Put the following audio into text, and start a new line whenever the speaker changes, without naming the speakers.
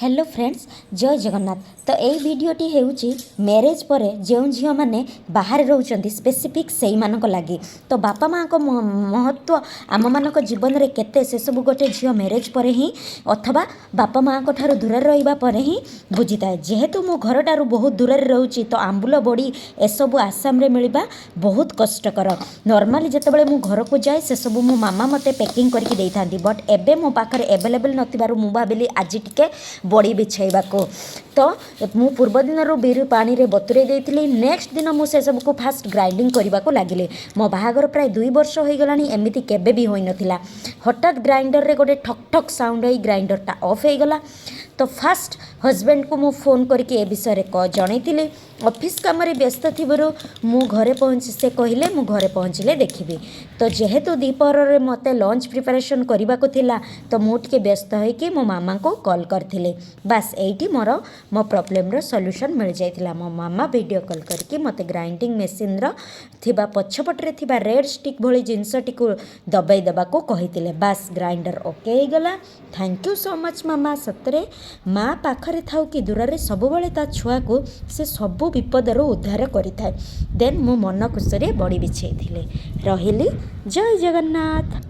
Hello friends, ଜୟ ଜଗନ୍ନାଥ। ତ ଏଇ ଭିଡ଼ିଓଟି ହେଉଛି ମ୍ୟାରେଜ୍ ପରେ ଯେଉଁ ଝିଅମାନେ ବାହାରେ ରହୁଛନ୍ତି, ସ୍ପେସିଫିକ୍ ସେଇମାନଙ୍କ ଲାଗି। ତ ବାପା ମାଆଙ୍କ ମହତ୍ତ୍ୱ ଆମମାନଙ୍କ ଜୀବନରେ କେତେ, ସେସବୁ ଗୋଟେ ଝିଅ ମ୍ୟାରେଜ୍ ପରେ ହିଁ ଅଥବା ବାପା ମାଆଙ୍କ ଠାରୁ ଦୂରରେ ରହିବା ପରେ ହିଁ ବୁଝିଥାଏ। ଯେହେତୁ ମୁଁ ଘରଠାରୁ ବହୁତ ଦୂରରେ ରହୁଛି, ତ ଆମ୍ବୁଲ, ବଡ଼ି ଏସବୁ ଆସାମରେ ମିଳିବା ବହୁତ କଷ୍ଟକର। ନର୍ମାଲି ଯେତେବେଳେ ମୁଁ ଘରକୁ ଯାଏ, ସେସବୁ ମୋ ମାମା ମୋତେ ପ୍ୟାକିଂ କରିକି ଦେଇଥାନ୍ତି। ବଟ୍ ଏବେ ମୋ ପାଖରେ ଆଭେଲେବଲ୍ ନଥିବାରୁ ମୁଁ ଭାବିଲି ଆଜି ଟିକେ ବଡ଼ି ବିଛେଇବାକୁ। ତ ମୁଁ ପୂର୍ବ ଦିନରୁ ବିରି ପାଣିରେ ବତୁରେଇ ଦେଇଥିଲି। ନେକ୍ସଟ ଦିନ ମୁଁ ସେସବୁକୁ ଫାଷ୍ଟ ଗ୍ରାଇଣ୍ଡିଂ କରିବାକୁ ଲାଗିଲି। ମୋ ବାହାଘର ପ୍ରାୟ 2 ବର୍ଷ ହୋଇଗଲାଣି, ଏମିତି କେବେ ବି ହୋଇନଥିଲା। ହଠାତ୍ ଗ୍ରାଇଣ୍ଡରରେ ଗୋଟେ ଠକ୍ ଠକ୍ ସାଉଣ୍ଡ ହେଇ ଗ୍ରାଇଣ୍ଡରଟା ଅଫ୍ ହେଇଗଲା। ତ ଫାଷ୍ଟ ହଜବେଣ୍ଡକୁ ମୁଁ ଫୋନ୍ କରିକି ଏ ବିଷୟରେ ଜଣେଇଥିଲି। ଅଫିସ୍ କାମରେ ବ୍ୟସ୍ତ ଥିବାରୁ ମୁଁ ଘରେ ପହଞ୍ଚି ସେ କହିଲେ, "ମୁଁ ଘରେ ପହଞ୍ଚିଲେ ଦେଖିବି।" ତ ଯେହେତୁ ଦ୍ୱିପହରରେ ମୋତେ ଲଞ୍ଚ ପ୍ରିପାରେସନ୍ କରିବାକୁ ଥିଲା, ତ ମୁଁ ଟିକେ ବ୍ୟସ୍ତ ହୋଇକି ମୋ ମାମାଙ୍କୁ କଲ୍ କରିଥିଲି। ବାସ୍, ଏଇଠି ମୋର ମୋ ପ୍ରୋବ୍ଲେମର ସଲ୍ୟୁସନ୍ ମିଳିଯାଇଥିଲା। ମୋ ମାମା ଭିଡ଼ିଓ କଲ୍ କରିକି ମୋତେ ଗ୍ରାଇଣ୍ଡିଂ ମେସିନ୍ର ଥିବା ପଛପଟରେ ଥିବା ରେଡ଼୍ ଷ୍ଟିକ୍ ଭଳି ଜିନିଷଟିକୁ ଦବାଇ ଦେବାକୁ କହିଥିଲେ। ବାସ୍, ଗ୍ରାଇଣ୍ଡର ଓକେ ହେଇଗଲା। Thank you so much, ମାମା। ସତରେ ମା ପାଖରେ ଥାଉ କି ଦୂରରେ, ସବୁବେଳେ ତା ଛୁଆକୁ ସେ ସବୁ ବିପଦରୁ ଉଦ୍ଧାର କରିଥାଏ। ଦେନ୍ ମୁଁ ମନ ଖୁସିରେ ବଡ଼ି ବିଛେଇଥିଲି। ରହିଲି, ଜୟ ଜଗନ୍ନାଥ।